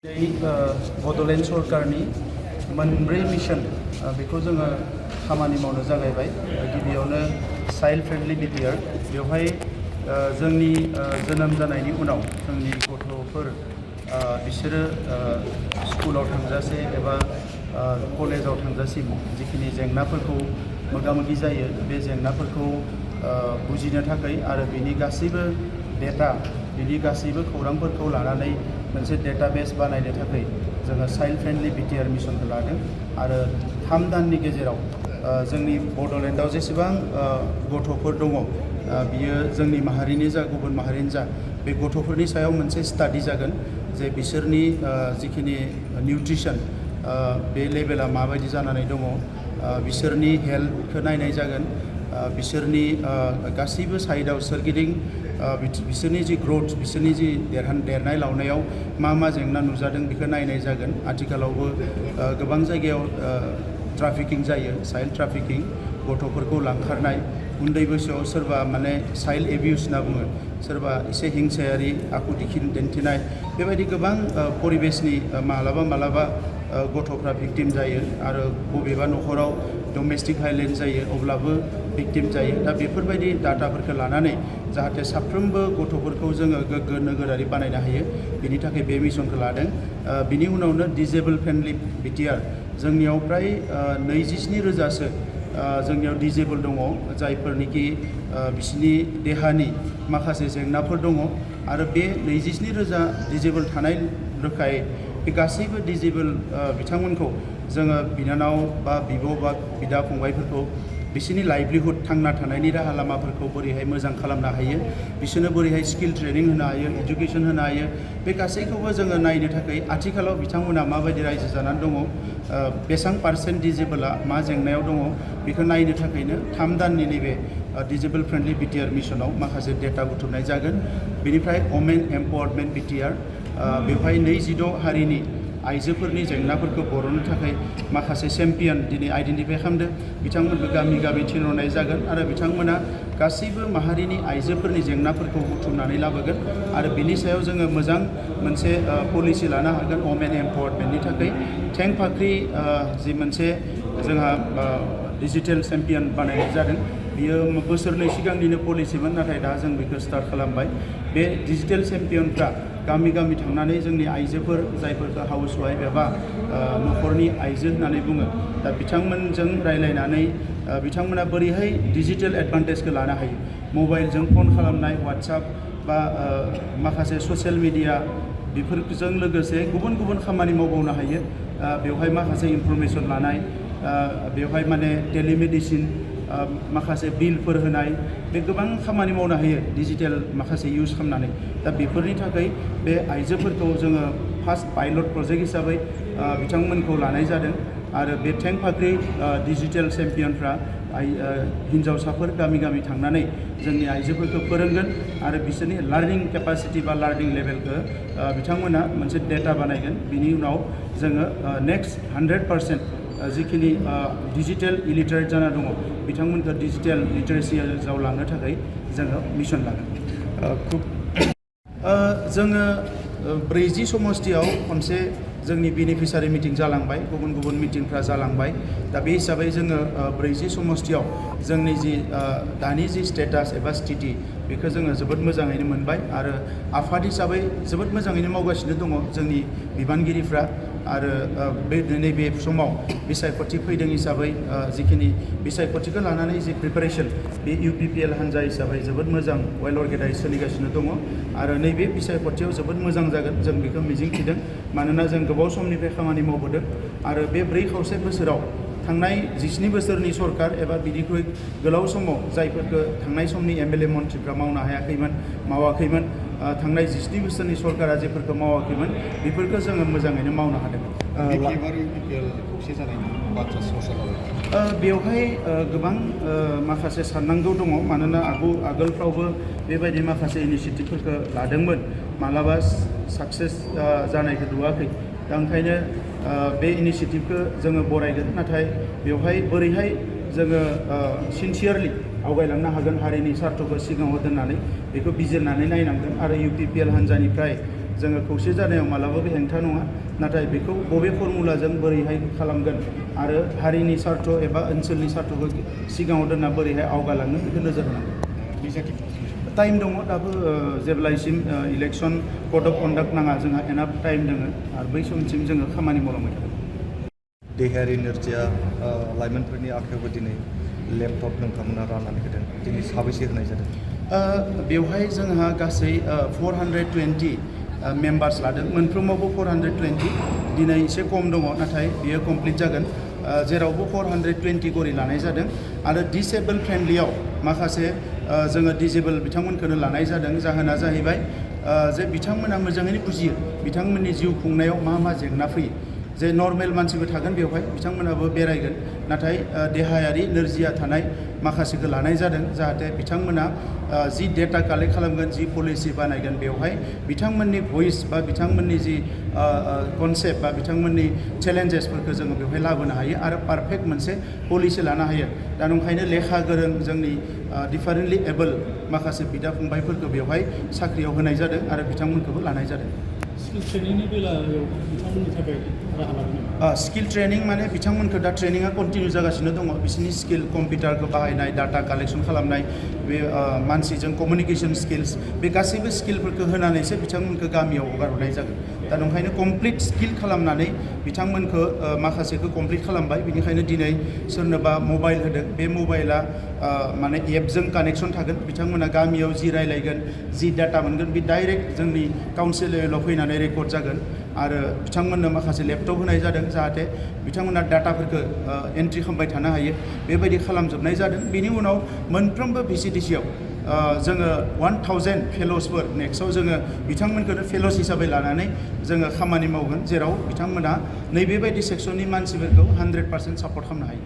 बड'लेण्ड सरकारनि मोनब्रै मिशन बेखौ जोङो खामानि मावनो जागायबाय। गिबियावनो चाइल्ड फ्रेन्डलि बिटिआर बेवहाय जोंनि जोनोम जानायनि उनाव जोंनि गथ'फोर बिसोरो स्कुलाव थांजासे एबा कलेजाव थांजासिम जिखिनि जेंनाफोरखौ मोगा-मोगि जायो बे जेंनाफोरखौ बुजिनो थाखाय आरो बिनि गासैबो डेटा बिनि गासैबो खौरांफोरखौ लानानै मोनसे डेटाबेस बानायनो थाखाय जोङो चाइल्ड फ्रेन्डलि बिटिआर मिशनखौ लादों आरो 3 दाननि गेजेराव जोंनि बड'लेण्डआव जेसेबां गथ'फोर दङ बियो जोंनि माहारिनि जा गुबुन माहारिनि जा बे गथ'फोरनि सायाव मोनसे स्टाडि जागोन जे बिसोरनि जिखिनि निउट्रिसन बे लेभेला माबायदि जानानै दङ बिसोरनि हेल्थखौ नायनाय जागोन बिसोरनि गासैबो साइडआव सोरगिदिं बिसोरनि जि ग्रोथ बिसोरनि जि देरनाय लावनायाव मा जेंना नुजादों बेखौ नायनाय जागोन। आथिखालावबो गोबां जायगायाव ट्राफिकिं जायो, चाइल्ड ट्राफिकिं, गथ'फोरखौ लांखारनाय, उन्दै बैसोआव सोरबा माने चाइल्ड एबिउस होनना बुङो, सोरबा एसे हिंसायारि आखु दिन्थिनाय बेबायदि गोबां परिबेसनि मालाबा गथ'फ्रा भिक्टिम जायो आरो बबेबा न'खराव डमेस्टिक भायलेन्स जायो अब्लाबो भिक्टिम जायो। दा बेफोरबायदि डाटाफोरखौ लानानै जाहाथे साफ्रोमबो गथ'फोरखौ जोङो गोग्गो नोगोरारि बानायनो हायो बिनि थाखाय बे मिशनखौ लादों। बिनि उनावनो डिजेबल फ्रेन्डलि बिटिआर जोंनियाव प्राय 27,000सो जोंनियाव डिजेबल दङ जायफोरनिखि बिसिनि देहानि माखासे जेंनाफोर दङ आरो बे 27,000 डिजेबल थानाय रोखायै बे गासैबो डिजेबल बिथांमोनखौ जोङो बिनानाव बा बिब' बा बिदा फंबायफोरखौ बिसोरनि लाइभलिहुड थांना थानायनि राहा लामाफोरखौ बोरैहाय मोजां खालामनो हायो, बिसोरनो बोरैहाय स्किल ट्रेनिं होनो हायो, एजुकेसन होनो हायो, बे गासैखौबो जोङो नायनो थाखाय आथिखालाव बिथांमोना माबायदि रायजो जानानै दङ, बेसेबां पार्सेन्ट डिजेबला मा जेंनायाव दङ बेखौ नायनो थाखायनो 3 दाननि नैबे डिजेबल फ्रेन्डलि बिटिआर मिशनाव माखासे डेटा बुथुमनाय जागोन। बेनिफ्राय वमेन एम्पावारमेन्ट बिटिआर बेवहाय 26 हारिनि आइजोफोरनि जेंनाफोरखौ बर'नो थाखाय माखासे चेम्पियन दिनै आइडेन्टिफाइ खालामदों, बिथांमोनखौ गामि थिनहरनाय जागोन आरो बिथांमोना गासैबो माहारिनि आइजोफोरनि जेंनाफोरखौ बुथुमनानै लाबोगोन आरो बिनि सायाव जोङो मोजां मोनसे पलिसि लानो हागोन वमेन एम्पावारमेन्टनि थाखाय। थें फाख्रि जि मोनसे जोंहा डिजिटेल चेम्पियन बानायनाय जादों बियो बोसोरनै सिगांनिनो पलिसिमोन, नाथाय दा जों बेखौ स्टार्ट खालामबाय। बे डिजिटेल चेम्पियनफ्रा गामि थांनानै जोंनि आइजोफोर जायफोरखौ हाउस वाइफ एबा न'खरनि आइजो होननानै बुङो दा बिथांमोनजों रायलायनानै बिथांमोना बोरैहाय डिजिटेल एडभान्टेजखौ लानो हायो, मबाइलजों फन खालामनाय, वाट्सएप बा माखासे ससियेल मिडिया बेफोरजों लोगोसे गुबुन खामानि मावबावनो हायो। बेवहाय माखासे इनफरमेसन लानाय, बेवहाय माने टेलिमेडिसिन, माखासे बिलफोर होनाय, बे गोबां खामानि मावनो हायो डिजिटेल माखासे इउज खालामनानै। दा बेफोरनि थाखाय बे आइजोफोरखौ जोङो फार्स्ट पाइलट प्रजेक्ट हिसाबै बिथांमोनखौ लानाय जादों आरो बे थें फाख्रि डिजिटेल चेम्पियनफ्रा हिन्जावसाफोर गामि थांनानै जोंनि आइजोफोरखौ फोरोंगोन आरो बिसोरनि लार्निं केपासिटि बा लार्निं लेभेलखौ बिथांमोना मोनसे डेटा बानायगोन। बिनि उनाव जोङो नेक्स्ट 100% जिखिनि डिजिटेल इलिटारेट जाना दङ बिथांमोनखौ डिजिटेल लिटारेसियाव लांनो थाखाय जोङो मिशन लागोन। जोङो 40 समस्तियाव खनसे जोंनि बेनिफिसारि मिटिं जालांबाय, गुबुन मिटिंफ्रा जालांबाय। दा बे हिसाबै जोङो 40 समस्तियाव जोंनि जि दानि जि स्टेटास एबा स्थिति बेखौ जोङो जोबोद मोजाङैनो मोनबाय आरो आफाद हिसाबै जोबोद मोजाङैनो मावगासिनो दङ जोंनि बिबानगिरिफ्रा आरो नैबे समाव बिसायख'थि फैदों हिसाबै जिखिनि बिसायख'थिखौ लानानै जि प्रिपारेसन बे UPPL हान्जा हिसाबै जोबोद मोजां वेल अर्गेनाइज सोलिगासिनो दङ आरो नैबे बिसायख'थियाव जोबोद मोजां जागोन जों बेखौ मिजिंथिदों। मानोना जों गोबाव समनिफ्राय खामानि मावबोदों आरो बे 4 बोसोराव थांनाय 17 बोसोरनि सरकार एबा बिनिख्रुइ गोलाव समाव जायफोरखौ थांनाय समनि MLA मन्थ्रिफ्रा मावनो मावाखैमोन, थांनाय 17 बोसोरनि सरकारा जेफोरखौ मावाखैमोन बेफोरखौ जोङो मोजाङैनो मावनो हादों। बेवहाय गोबां माखासे साननांगौ दङ, मानोना आगोलफ्रावबो बेबायदि माखासे इनिसियेटिभफोरखौ लादोंमोन, मालाबा साक्सेस जानायखौ नुवाखै। दा ओंखायनो बे इनिसियेटिभखौ जोङो बरायगोन, नाथाय बेवहाय बोरैहाय जोङो सिनसियारलि आवगायलांनो हागोन हारिनि स्वार्थखौ सिगाङाव दोननानै बेखौ बिजिरनानै नायनांगोन आरो UPPL हान्जानिफ्राय जोङो खौसे जानायाव मालाबाबो हेंथा नङा नाथाय बेखौ बबे फर्मुलाजों बोरैहाय खालामगोन आरो हारिनि सार्थ एबा ओनसोलनि सार्थखौ सिगाङाव दोनना बोरैहाय आवगालांनो बेखौ नोजोर होनांगोन टाइम दङ दाबो जेब्लासिम इलेक्सन कड अफ कन्डाक्ट नाङा जोंहा एनाफ टाइम दङ आरो बै समसिम जोङो खामानि मावलांबाय थागोन देहायारि नोरजिया लाइमोनफोरनि आखायावबो दिनै लेपटप नोंथांमोना राननानै होदों दिनै साबैसे होनाय जादों बेवहाय जोंहा गासै 420 मेम्बार्स लादों मोनफ्रोमावबो 420 दिनै एसे खम दङ नाथाय बियो कमप्लिट जागोन जेरावबो 420 गरि लानाय जादों आरो डिसेबल फ्रेन्डलियाव माखासे जोङो डिसेबल बिथांमोनखौनो लानाय जादों जाहोना जाहैबाय जे बिथांमोना मोजाङैनो बुजियो बिथांमोननि जिउ खुंनायाव मा मा जेंना फैयो जे नर्मेल मानसिबो थागोन बेवहाय बिथांमोनाबो बेरायगोन नाथाय देहायारि नोरजिया थानाय माखासेखौ लानाय जादों जाहाथे बिथांमोना जि डेटा कालेक्ट खालामगोन जि पलिसि बानायगोन बेवहाय बिथांमोननि भइस बा बिथांमोननि जि कनसेप्ट बा बिथांमोननि चेलेन्जेसफोरखौ जोङो बेवहाय लाबोनो हायो आरो पारफेक्ट मोनसे पलिसि लानो हायो दा ओंखायनो लेखा गोरों जोंनि डिफारेन्टलि एबोल माखासे बिदा फंबायफोरखौ बेवहाय साख्रियाव होनाय जादों आरो बिथांमोनखौबो लानाय जादों स्किल ट्रेनिंनि बेलायाव बिथांमोननि थाखाय राहा लादों स्किल ट्रेनिं माने बिथांमोनखौ दा ट्रेनिङा कन्टिनिउ जागासिनो दङ बिसोरनि स्किल कम्पिउटारखौ बाहायनाय डाटा कालेक्सन खालामनाय बे मानसिजों कमिउनिकेसन स्किल्स बे गासैबो स्किलफोरखौ होनानैसो बिथांमोनखौ गामियाव हगार हरनाय जागोन दा ओंखायनो कमप्लिट स्किल खालामनानै बिथांमोनखौ माखासेखौ कमप्लिट खालामबाय बिनिखायनो दिनै सोरनोबा मबाइल होदों बे मबाइला माने एपजों कानेक्सन थागोन बिथांमोना गामियाव जि रायलायगोन जि डाटा मोनगोन बे डाइरेक्ट जोंनि काउन्सिल लेभेलाव फैनानै रेकर्ड जागोन आरो बिथांमोननो माखासे लेपटप होनाय जादों जाहाथे बिथांमोना डाटाफोरखौ एन्ट्रि खालामबाय थानो हायो बेबायदि खालामजोबनाय जादों बिनि उनाव मोनफ्रोमबो VCDC-आव जोङो 1000 फेल'सफोर नेक्स्टआव जोङो बिथांमोनखौनो फेल'स हिसाबै लानानै जोङो खामानि मावगोन जेराव बिथांमोना नैबेबायदि सेक्सननि मानसिफोरखौ 100% सापर्ट खालामनो हायो